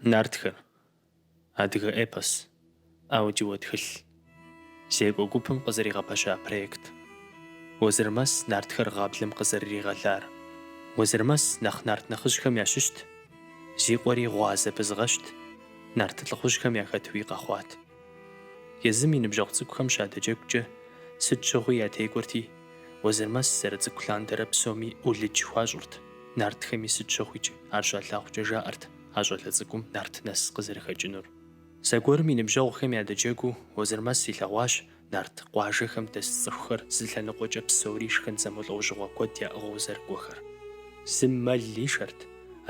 Нартхэр. Адыгэ эпос. Аудиотхылъ. Зекӏуэ гупым къызэригъэпэща проект. Уэзырмэс нартхэр гъаблэм къызэрыригъэлар. Уэзырмэс нэхъ нарт нэхъыжьхэм ящыщт, зи къуэри гъуазэ пызгъэщт, нарт лӏыхъужьхэм яхэтуи къэхъуат. Езым и ныбжьэгъу цӏыкӏухэм щадэджэгукӏэ сыт щыгъуи ятекӏуэрти, Уэзырмэс зэрыцӏыкӏу лъандэрэ псоми ӏулыдж хуащӏырт, нартхэми сыт щыгъуикӏ ар щалъагъукӏэ жаӏэрт а щӏалэ цӏыкӏум нарт нэс къызэрыхэкӏынур. Зэгуэрым и ныбжьэгъухэм ядэджэгуу Уэзырмэс илъэгъуащ нарт къуажэхэм дэс цӏыхухэр зы лъэныкъуэкӏэ псори шхын зэмылӏэужьыгъуэ куэд яӏыгъыу зэрыкӏуэхэр. Зым мэл ишэрт,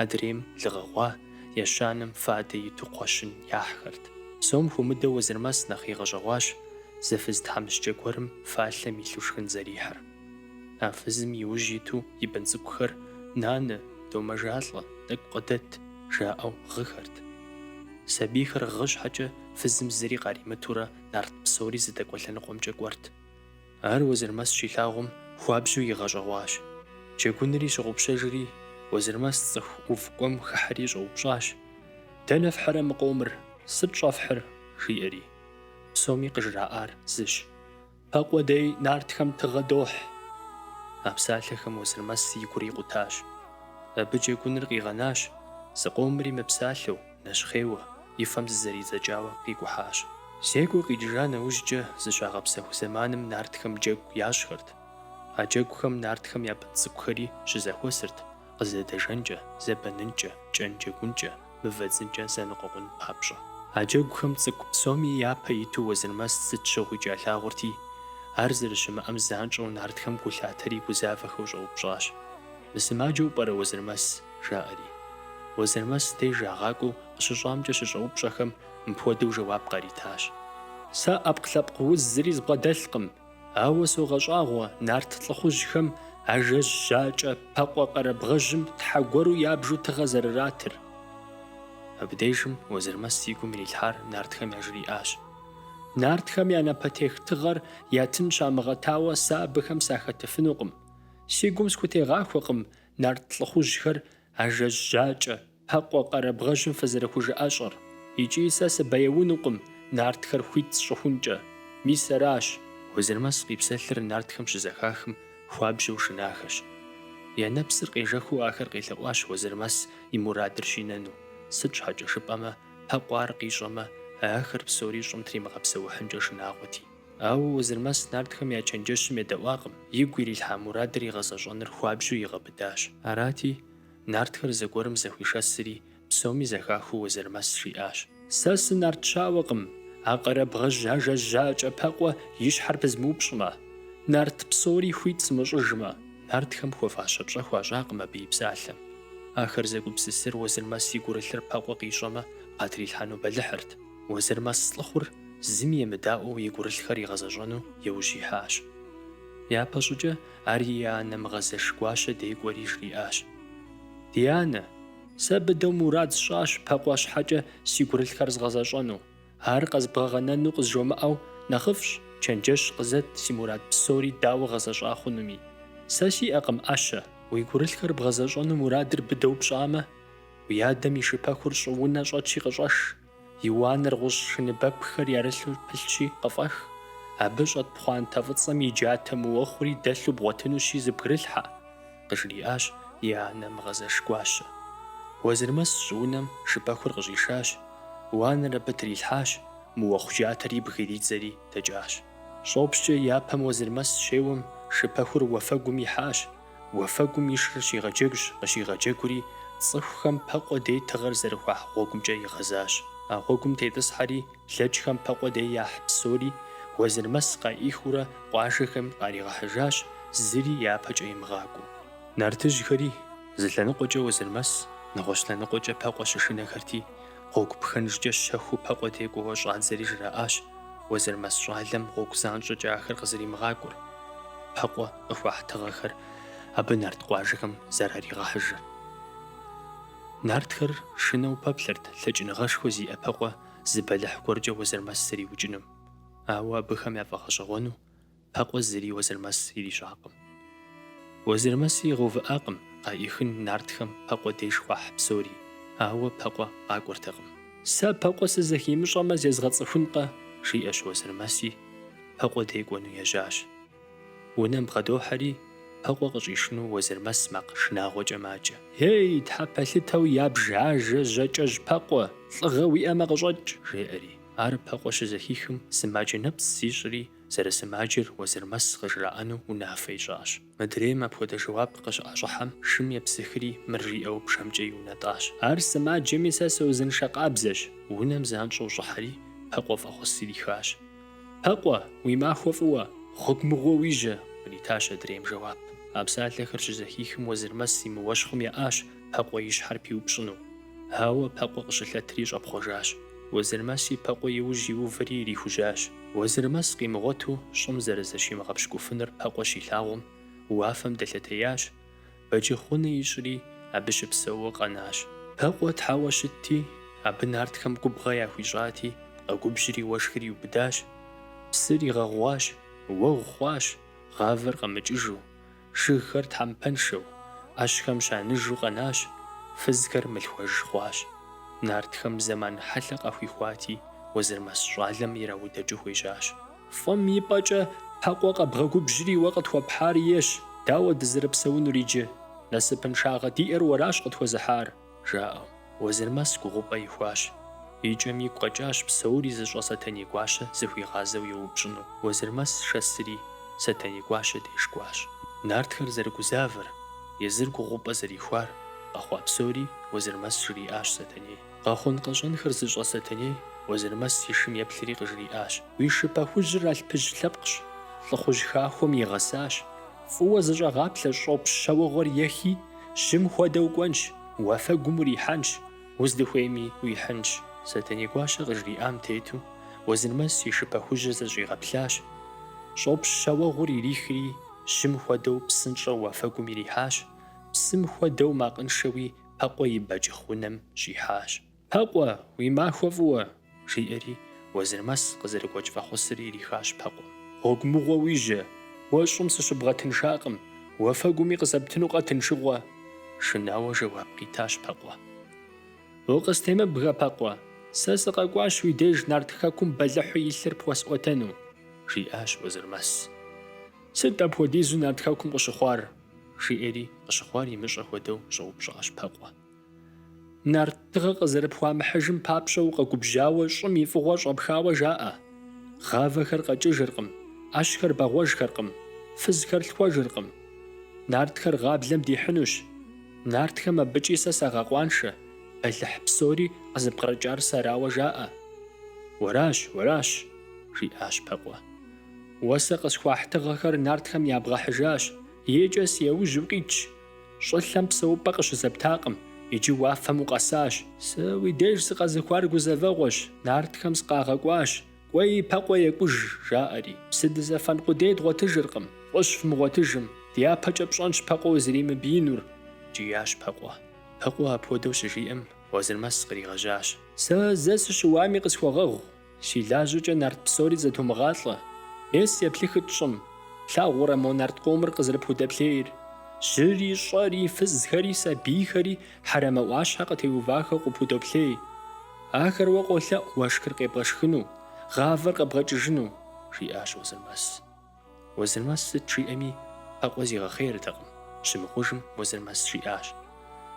адрейм лы гъэгъуа, ещанэм фадэ иту кхъуэщын яхьхэрт. Псом хуэмыдэу Уэзырмэс нэхъ игъэщӏэгъуащ зы фыз тхьэмыщкӏэ гуэрым фалъэм илъу шхын зэрихьыр. А фызым и ужь иту и бын цӏыкӏухэр Нанэ, домэжалӏэ, тӏэкӏу къыдэт, жаӏэу гъыхэрт. Сабийхэр гъы щхьэкӏэ фызым зыри къаримытурэ нарт псори зыдэкӏуэ лъэныкъуэмкӏэ кӏуэрт. Ар Уэзырмэс щилъагъум хуабжьу игъэщӏэгъуащ. Джэгунри щыгъупщэжри, Уэзырмэс цӏыху ӏув кӏуэм хыхьэри щӏэупщӏащ, Дэнэ фхьырэ мы къомыр, сыт щӏэфхьыр? жиӏэри. Псоми къыжраӏар зыщ, Пэкъуэ дей нартхэм тыгъэ дохь. А псалъэхэм Уэзырмэс и гур икъутащ. Абы джэгуныр къигъэнащ, зыкъомри мыпсалъэу, нэщхъейуэ, и фэм зызэридзэкӏауэ къикӏухьащ. Зекӏуэ къикӏыжа нэужькӏэ зыщагъэпсэху зэманым нартхэм джэгу ящӏхэрт. А джэгухэм нартхэм я бын цӏыкӏухэри щызэхуэсырт къызэдэжэнкӏэ, зэбэнынкӏэ, кӏэн джэгункӏэ, мывэ дзынкӏэ зэныкъуэкъун папщӏэ. А джэгухэм цӏыкӏу псоми япэ иту Уэзырмэс сыт щыгъуикӏ ялъагъурти, ар зэрыщымыӏэм занщӏэу нартхэм гу лъатэри гузавэхэу щӏэупщӏащ. Мысымаджэу пӏэрэ Уэзырмэс? жаӏэри. Уэзырмэс деж ягъакӏуэу къыщыщӏамкӏэ щыщӏэупщӏэхэм мыпхуэдэу жэуап къаритащ. Сэ ӏэпкълъэпкъ уз зыри збгъэдэлъкъым, ауэ согъэщӏагъуэ нарт лӏыхъужьхэм ажэжь жьакӏэ Пэкъуэ къэрабгъэжьым тхьэ гуэру ябжу тыгъэ зэрыратыр. Абдежым Уэзырмэс и гум ирилъхьар нартхэм яжриӏащ. Нартхэм я напэтех тыгъэр ятын щамыгъэтауэ сэ абыхэм сахэтыфынукъым. Си гум схутегъахуэкъым нарт лӏыхъужьхэр ажэжь жьакӏэ Пэкъуэ къэрабгъэжьым фызэрыхужыӏэщӏэр. Икӏи сэ сыбэяунукъым нартхэр хуит сщӏыхункӏэ. Мис аращ. Уэзырмэс къипсэлъыр нартхэм щызэхахым хуабжьу шынахэщ. Я нэпсыр къежэхыу ахэр къелъэӏуащ Уэзырмэс и мурадыр щинэну, сыт щхьэкӏэ жыпӏэмэ, Пэкъуэ ар къищӏэмэ, ахэр псори щӏым тримыгъэпсэухьынкӏэ шынагъуэти. Ауэ Уэзырмэс нартхэм я чэнджэщым едэӏуакъым, игу ирилъхьа мурадыр игъэзэщӏэныр хуабжьу игъэбыдащ. Арати, нартхэр зэгуэрым зэхуишэсри, псоми зэхахыу Уэзырмэс жиӏащ. Сэ сынарт щауэкъым, а къэрабгъэжь ажэжь жьакӏэ Пэкъуэ и щхьэр пызмыупщӏмэ, нарт псори хуит сымыщӏыжмэ. Нартхэм хуэфащэ пщӏэ хуащӏакъым абы и псалъэм. Ахэр зэгупсысыр Уэзырмэс и гурылъыр Пэкъуэ къищӏэмэ, къатрилъхьэну бэлыхьырт. Уэзырмэс лӏыхъур зыми емыдаӏуэу и гурылъхэр игъэзэщӏэну иужь ихьащ. Япэщӏыкӏэ ар и анэ Мыгъэзэш Гуащэ дей кӏуэри жриӏащ. Ди анэ, сэ быдэу мурад сщӏащ Пэкъуэ щхьэкӏэ си гурылъхэр згъэзэщӏэну. Ар къэзбгъэгъэнэну къызжомыӏэу нэхъыфӏщ, чэнджэщ къызэт си мурад псори дауэ гъэзэщӏа хъунуми. Сэ сиӏэкъым ӏэщэ. Уи гурылъхэр бгъэзэщӏэну мурадыр быдэу пщӏамэ, уи адэм и шыпэхур щӏыунэ щӏэтщи къыщӏэш. И уанэр гъущӏ шыныбэпххэр ярылъу пылъщи, къыфӏэх. Абы щӏэт пхъуантэ фӏыцӏэм и джатэ мыуэхъури дэлъу бгъуэтынущи зыбгрылъхьэ, къыжриӏащ и анэ Мыгъэзэш Гуащэ. Уэзырмэс щӏыунэм шыпэхур къыщӏишащ, уанэр абы трилъхьащ, мыуэхъу джатэр ибг иридзэри дэкӏащ. Щӏопщкӏэ япэм Уэзырмэс щеуэм, шыпэхур уафэгум ихьащ. Уафэгум и шыр щигъэджэгущ, къыщигъэджэгури, цӏыхухэм Пэкъуэ дей тыгъэр зэрыхуахь гъуэгумкӏэ игъэзащ. А гъуэгум тетӏысхьэри, блэкӏхэм Пэкъуэ дей яхь псори Уэзырмэс къаӏихыурэ къуажэхэм къаригъэхьыжащ, зыри япэкӏэ имыгъакӏуэу. Нартыжьхэри, зы лъэныкъуэкӏэ Уэзырмэс, нэгъуэщӏ лъэныкъуэкӏэ Пэкъуэ щышынэхэрти, гъуэгу пхэнжкӏэ щэхуу Пэкъуэ дей кӏуэуэ щӏадзэри жраӏащ Уэзырмэс щӏалэм гъуэгу занщӏэкӏэ ахэр къызэримыгъакӏуэр, Пэкъуэ къыхуахь тыгъэхэр абы нарт къуажэхэм зэраригъэхьыжыр. Нартхэр шынэу пэплъэрт лъэкӏыныгъэшхуэ зиӏэ Пэкъуэ зы бэлыхь гуэркӏэ Уэзырмэс зэриукӏынум. Ауэ абыхэм яфӏэгъэщӏэгъуэну Пэкъуэ зыри Уэзырмэс ирищӏакъым. Уэзырмэси игъэувыӏакъым къаӏихын нартхэм Пэкъуэ деж хуахь псори. Ауэ Пэкъуэ къакӏуэртэкъым. Сэ Пэкъуэ сызэхимыщӏэмэ, зезгъэцӏыхункъэ, жиӏэщ Уэзырмэси, Пэкъуэ дей кӏуэну ежьащ. Унэм бгъэдохьэри, Пэкъуэ къыщӏишыну Уэзырмэс макъ шынагъуэкӏэ маджэ. Ей, тхьэпэлъытэу ябж ажэ жьакӏэжь Пэкъуэ, лӏыгъэ уиӏэмэ къыщӏэкӏ! жеӏэри. Ар Пэкъуэ щызэхихым, сымаджэ нэпцӏ зищӏри, зэрысымаджэр Уэзырмэс къыжраӏэну унафэ ищӏащ. Мыдрейм апхуэдэ жэуап къыщыӏэщӏыхьэм, шым епсыхри, мыр жиӏэу бжэмкӏэ иунэтӏащ. Ар сымаджэми сэ сыузыншэ къабзэщ! Унэм занщӏэу щӏыхьэри, Пэкъуэ фӏэхъус ирихащ. Пэкъуэ, уи махуэ фӏыуэ, гъуэгу мыгъуэ уи жьэ! къритащ адрейм жэуап. А псалъэхэр щызэхихым Уэзырмэс и мыуэщхъум еӏащ Пэкъуэ и щхьэр пиупщӏыну. Ауэ Пэкъуэ къыщылъэтри щӏэпхъуэжащ. Уэзырмэси Пэкъуэ и ужь иувэри ирихужьащ. Уэзырмэс къимыгъуэту щӏым зэрызыщимыгъэпщкӏуфынур Пэкъуэ щилъагъум, уафэм дэлъэтеящ, бэджыхъ унэ ищӏри, абы щыпсэууэ къэнащ. Пэкъуэ тхьэуэ щытти, абы нартхэм губгъэ яхуищӏати, къэгубжьри уэшхыр иубыдащ, псыр игъэгъуащ, уэгъу хъуащ, гъавэр къэмыкӏыжу, жыгхэр тхьэмпэншэу, ӏэщхэм щаныжу къэнащ, фызхэр мылъхуэж хъуащ. Нартхэм зэман хьэлъэ къахуихуати, Уэзырмэс щӏалэм ираудэкӏыу хуежьащ. Фӏым и пӏэкӏэ Пэкъуэ къэбгъэгубжьри уэ къытхуэпхьар ещ, дауэ дызэрыпсэунур иджы? Насыпыншагъэ диӏэр уэращ къытхуэзыхьар, жаӏэу. Уэзырмэс гугъупӏэ ихуащ. Икӏэм игу къэкӏащ псори зыщӏэ Сэтэней гуащэ зыхуигъазэу еупщӏыну. Уэзырмэс шэсри, Сэтэней гуащэ деж кӏуащ. Нартхэр зэрыгузавэр, езыр гугъупӏэ зэрихуар, къэхъуа псори Уэзырмэс жриӏащ Сэтэней. Къэхъун-къэщӏэнхэр зыщӏэ Сэтэней Уэзырмэс и шым еплъри къыжриӏащ. Уи шы пэхужьыр алъпыжь лъэпкъщ, лӏыхъужь хахуэм игъэсащ. Фӏыуэ зэщӏэгъаплъэ щӏопщ щэуэгъуэр ехи, жьым хуэдэу кӏуэнщ, уафэгум урихьэнщ, уздыхуейми уихьынщ. Сэтэней гуащэ къыжриӏам тету, Уэзырмэс и шы пэхужьыр зэщӏигъэплъащ. Щӏопщ щэуэгъур ирихри, жьым хуэдэу псынщӏэу уафэгум ирихьащ, псым хуэдэу макъыншэуи Пэкъуэ и бэджыхъ унэм щӏихьащ. Пэкъуэ, уи махуэ фӏыуэ! жиӏэри, Уэзырмэс къызэрыгуэкӏ фӏэхъусыр ирихащ Пэкъуэм. Гъуэгу мыгъуэ уи жьэ, уэ щӏым сыщыбгъэтыншакъым, уафэгуми къызэптынукъэ тыншыгъуэ? Шынауэ жэуап къитащ Пэкъуэ. Укъыстемыбгэ, Пэкъуэ, сэ сыкъэкӏуащ уи деж Нарт Хэкум бэлыхьу илъыр пхуэсӏуэтэну, жиӏащ Уэзырмэс. Сыт апхуэдизу Нарт Хэкум къыщыхъуар? жиӏэри къыщыхъуар имыщӏэ хуэдэу щӏэупщӏащ Пэкъуэ. Нарт тыгъэ къызэрыпхуамыхьыжым папщӏэ укъэгубжьауэ щӏым и фӏыгъуэр щӏэпхауэ жаӏэ. Гъавэхэр къэкӏыжыркъым, ӏэщхэр бэгъуэжхэркъым, фызхэр лъхуэжыркъым. Нартхэр гъаблэм дихьынущ. Нартхэм абыкӏи сэ сагъэкъуаншэ, бэлыхь псори къызыпкърыкӏар сэрауэ жаӏэ. Уэращ, уэращ, жиӏащ Пэкъуэ. Уэ сэ къысхуахь тыгъэхэр нартхэм ябгъэхьыжащ, екӏэ си яужь укъитщ. Щӏылъэм псэупӏэ къыщызэптакъым, иджы уафэм укъэсащ. Сэ уи деж сыкъэзыхуар гузэвэгъуэщ, нартхэм сыкъагъэкӏуащ, кӏуэи Пэкъуэ екӏуж, жаӏэри. Псы дызэфэн къудей дгъуэтыжыркъым, фӏыщ фымыгъуэтыжым, дяпэкӏэ пщӏэнщ Пэкъуэ узэримыбиинур, кӏиящ Пэкъуэ. Пэкъуэ апхуэдэу щыжиӏэм, Уэзырмэс къригъэжьащ. Сэ зэ сыщыуами къысхуэгъэгъу, Си лажьэкӏэ нарт псори зэтумыгъалӏэ. Мес еплъыхыт щӏым, плъагъурэ мо нарт къомыр къызэрыпхудэплъейр? Жьыри, щӏэри, фызхэри, сабийхэри Хьэрэмэ ӏуащхьэ къытеувахэу къыпхудоплъей. Ахэр уэ къолъэӏу уэшхыр къебгъэшхыну, гъавэр къэбгъэкӏыжыну, жиӏащ Уэзырмэс. Уэзырмэс сыт жиӏэми, Пэкъуэ зигъэхъейртэкъым. Щымыхъужым Уэзырмэс жиӏащ.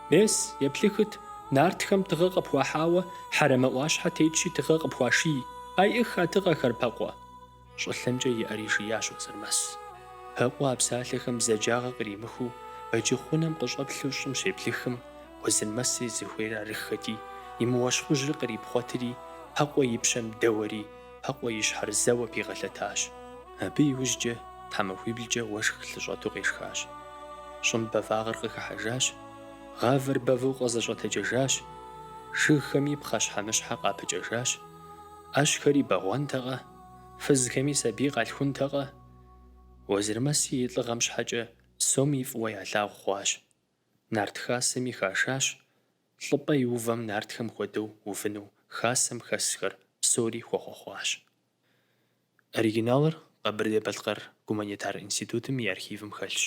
Мес, еплъыхыт, нартхэм тыгъэ къыпхуахьауэ Хьэрэмэ ӏуащхьэ тетщи тыгъэ къыпхуаший. Къайӏых а тыгъэхэр, Пэкъуэ! Щӏылъэмкӏэ и ӏэр ишиящ Уэзырмэс. Пэкъуэ а псалъэхэм бзаджагъэ къримыхыу бэджыхъ унэм къыщӏэплъу щӏым щеплъыхым, Уэзырмэсри зыхуейр арыххэти, и мыуэщхъужьыр кърипхъуэтри, Пэкъуэ и пщэм дэуэри, Пэкъуэ и щхьэр зэуэ пигъэлъэтащ. Абы иужькӏэ тхьэмахуиблкӏэ уэшх лъыщӏэту къешхащ. Щӏым бэвагъыр къыхыхьэжащ, гъавэр бэву къызэщӏэтэджэжащ, жыгхэми пхъэщхьэмыщхьэ къапыкӏэжащ, ӏэщхэри бэгъуэнтэкъэ, фызхэми сабий къалъхунтэкъэ. Уэзырмэси и лӏыгъэм щхьэкӏэ псоми фӏыуэ ялъагъу хъуащ. Нарт хасэми хашащ, лӏыпӏэ иувэм нартхэм хуэдэу увыну хасэм хэсхэр псори хуэхъуэхъуащ. Оригиналыр Къэбэрдей-Балъкъэр гуманитар институтым и архивым хэлъщ.